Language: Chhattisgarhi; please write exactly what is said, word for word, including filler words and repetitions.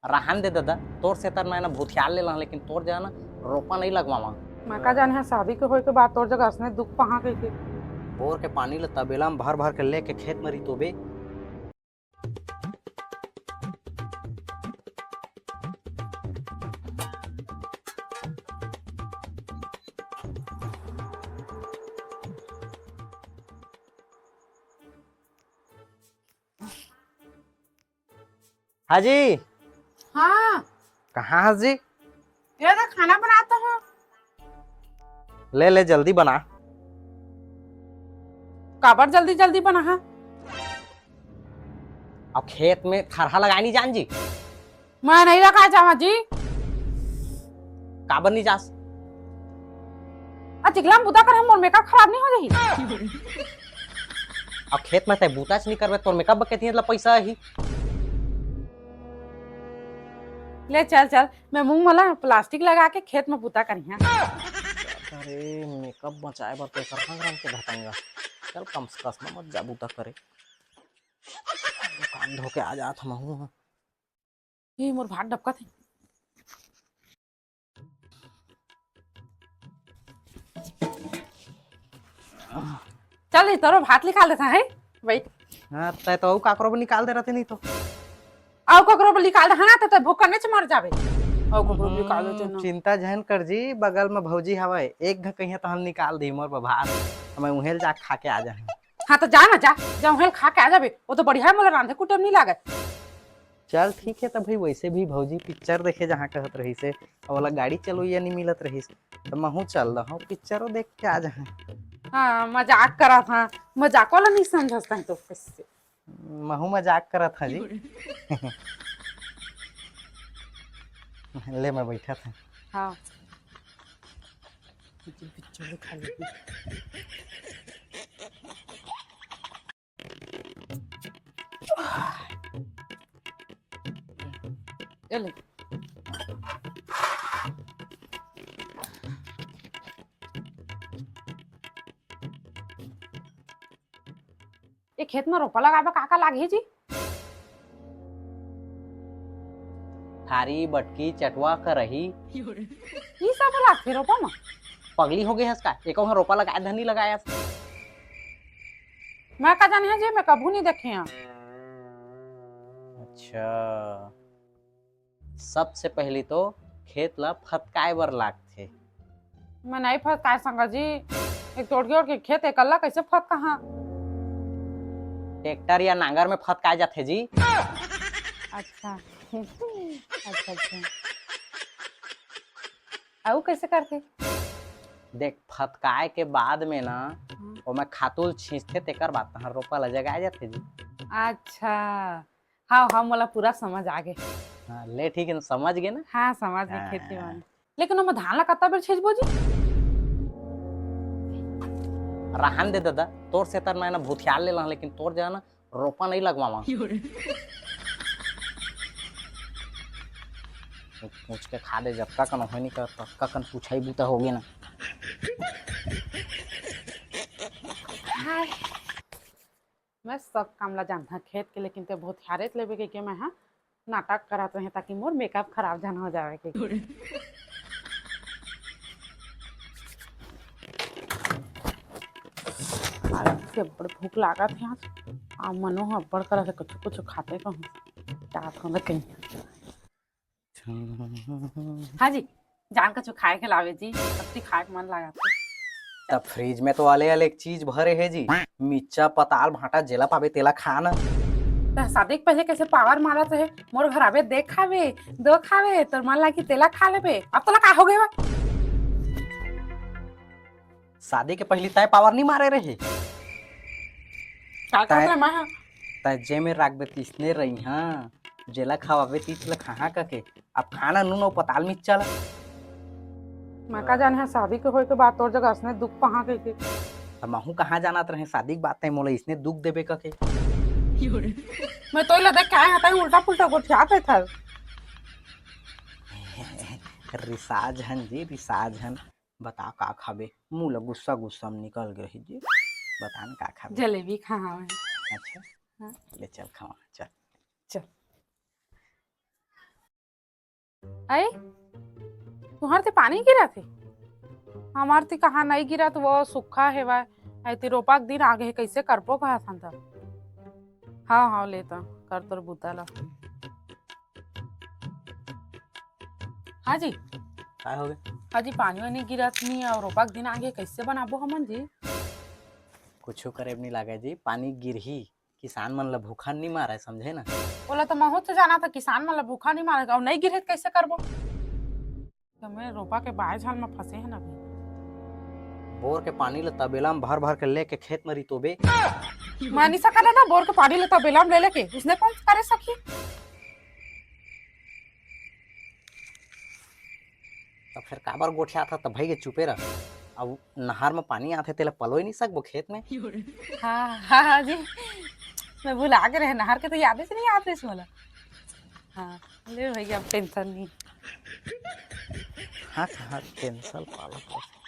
रहन दे ददा, तोर सेती मैं ना भूथियार ले लहूं, लेकिन तोर जगह ना रोपा नहीं लगवावां। मैं का जाने हा शादी के होय के बाद तोर जगह असने दुख पहा कहिके। बोर के पानी ल तबेला म भर भर के लेके खेत म रितोबे। हाँ जी। हाँ। कहाँ हस जी? ये तो खाना बनाता हूँ। ले ले, जल्दी बना। काबर जल्दी जल्दी बना हा? अब खेत में थरहा लगाए नहीं जान जी? मैं नहीं लगाए जावा जी। काबर नहीं जास? आ चिकला में बुता कर हम, मोर मेकअप खराब नहीं हो जाही? अब खेत में तै बुताच नहीं करबे, तोर मेकअप बके तिहे ला पैसा ही। ले चल चल, मैं मुंह मला प्लास्टिक लगा के खेत में बुता करिहा। अरे मेकअप बचाए बर तो एकर संग रंग के धतंगा। चल कम से कम मत जा बुता करे। कान धो के आ जात हम हूँ। ये मोर भात डबकत हे। चल, ये तोरो भात निकाल देता है, बैठ। हाँ, तै तो अउ काकरो बर निकाल दे रहते नहीं तो। अउ काकरो बर निकाल दे, हाँ ना, तो तै भूख करने से मर जाबे। अउ काकरो बर निकाल देते हम्म, ना। चिंता झन कर जी, बगल में भौजी हवय, एक घ कहिया तो हम निकाल दी मोर बर भात, मैं उहेल जा खा के आ जाहूँ। हाँ, तो जा ना, जा, जा उहेल खा के आ जाबे, वो तो बढ़िया है, मोला रांधे कुटे में नहीं लागत। चल ठीक है, तब भाई वैसे भी भौजी पिक्चर देखे जहाँ कहत रहिस हे, अउ ओला गाड़ी चलोइया नहीं मिलत रहिस, तो महू चल दहूँ, पिक्चरो देख के आ जाहूँ। हाँ, मजाक करत हाँ, मजाक वाला नहीं समझस तैं तो कैसे। महू मजाक करत हाँ जी। ले मैं बैठत हाँ। हाँ। पिक्चर दिखा लेती। ए ले। ए खेत में रोपा लगाए बर का का लागही जी? थारी, बटकी, चटवा, करही। ई सब लागथे रोपा म? पगली हो गे हस का? एको ह रोपा लगाए धनी लगाए हस। मैं का जाने हंव जी, मैं कभू नहीं देखे हंव। अच्छा, सबसे पहली तो खेत ला फतकाए बर लागथे। मैं नहीं फतकाए संगा जी, एक तोड़गे ओड़गे खेत एकल्ला कैसे फतकाहां? ट्रैक्टर या नांगर में फतकाए जाथे जी। अच्छा, अच्छा, अच्छा। अउ कैसे करथे? देख, फतकाए के बाद में ना, हम्म। ओमे खातू ल छींचथे, तेकर बाद तहां रोपा ल जगाए जाथे जी। अच्छा, हाँ, हाँ, मोला पूरा समझ आ गे। हाँ, ले ठीक है, समझ गे ना? हाँ, समझ गे, हाँ। खेती बाड़ी। लेकिन ओमे धान ला कतका बेर छींचबो जी? रहन दे ददा, तोर सेती मैं ना भूथियार ले लहूं, लेकिन तोर जगह ना रोपा नहीं लगवावां। पूछ के खा दे, जतका कन होय नहीं कर, ततका कन पूछाई बूता होगे ना। हाय। मैं सब काम ला जानथंव खेत के, लेकिन तैं भूथियारेच लेबे कहिके मैं हा नाटक करत रहेंव, ताकि मोर मेकअप खराब झन हो जावे कहिके। आज के बड़ भूख लागत हे आज। आ मनो ह अब्बड़ करत हे, कुछु कुछु खाते कहूं। जात हंव कहीं। हाँ जी, जान कछु खाए के लावे जी, अतकी खाए के मन लागत हे। त फ्रिज में तो अले अले चीज भरे हे जी, मिर्चा, पताल, भांटा, जेला पाबे तेला खा ना। त शादी के पहले कैसे पावर मारत रहे, मोर घर आबे दे खाबे, दो खाबे, तोर मन लागी तेला खा लेबे। अब तोला का हो गे बा? शादी के पहली तय पावर नहीं मारे रहे। का करत तय, रहे मैं हा? तय जे में राखबे तिसने रही, हाँ। जेला खवाबे तीच ल खाहा कके, अब खाना नून अउ पताल मिर्चा ल। मैं का जाने हा शादी के होय के बाद तोर जगह असने दुख पहा कहिके। त महू कहाँ जानत रहे शादी के बाद तय मोला इसने दुख देबे कके। मैं तो ला देख के आए हा, तय उल्टा पुल्टा गोठियात हे थल। रिसा झन जी, रिसा झन। बता का खाबे? मुँह ल गुस्सा गुस्सा में निकल गे रही जी। बता न का खाबे? जलेबी खाहा मैं। अच्छा। हाँ। ले चल खावा, चल। चल। अई, तुंहर ती पानी गिरत हे? हमर ती कहाँ नइ गिरत, वो सुक्खा हेवय। अई ती रोपा के दिन आगे हे, कइसे करबो कहत हन त। हाँ, हाँ, ले त, कर तोर बूता ला। हाँ जी। काय होगे? हाँ जी, पानी वानी गिरत नइ हे अउ रोपा के दिन आगे, कइसे बनाबो हमन जी? कुछु करे नइ लागे जी, पानी गिरही। किसान मन ल भूखा नइ मारय, समझे ना? ओला तो महूँ तो जानत हँव, किसान मन ल भूखा नइ मारय, अउ नइ गिरही त कइसे करबो? त मैं रोपा के बाय झाल म फँसे हँव ना अभी। बोर के पानी ल तबेला म भर भर के लेके खेत म रितोबे। मैं नइ सकत हँव ना, बोर के पानी ल तबेला म ले लेके, उसने कोन करे सकही? त फेर काबर गोठियात हस? त भई गे चुपे रह। अब नहर म पानी आथे, तेला पलोय नइ सकबो खेत में? हाँ, हाँ, हाँ जी, मैं भुला गे रहेंव, नहर के तो याद ही नइ आत रहिस मोला। हाँ, ले भई, अब tension नइ। हाँ, हाँ, tension पालत हस।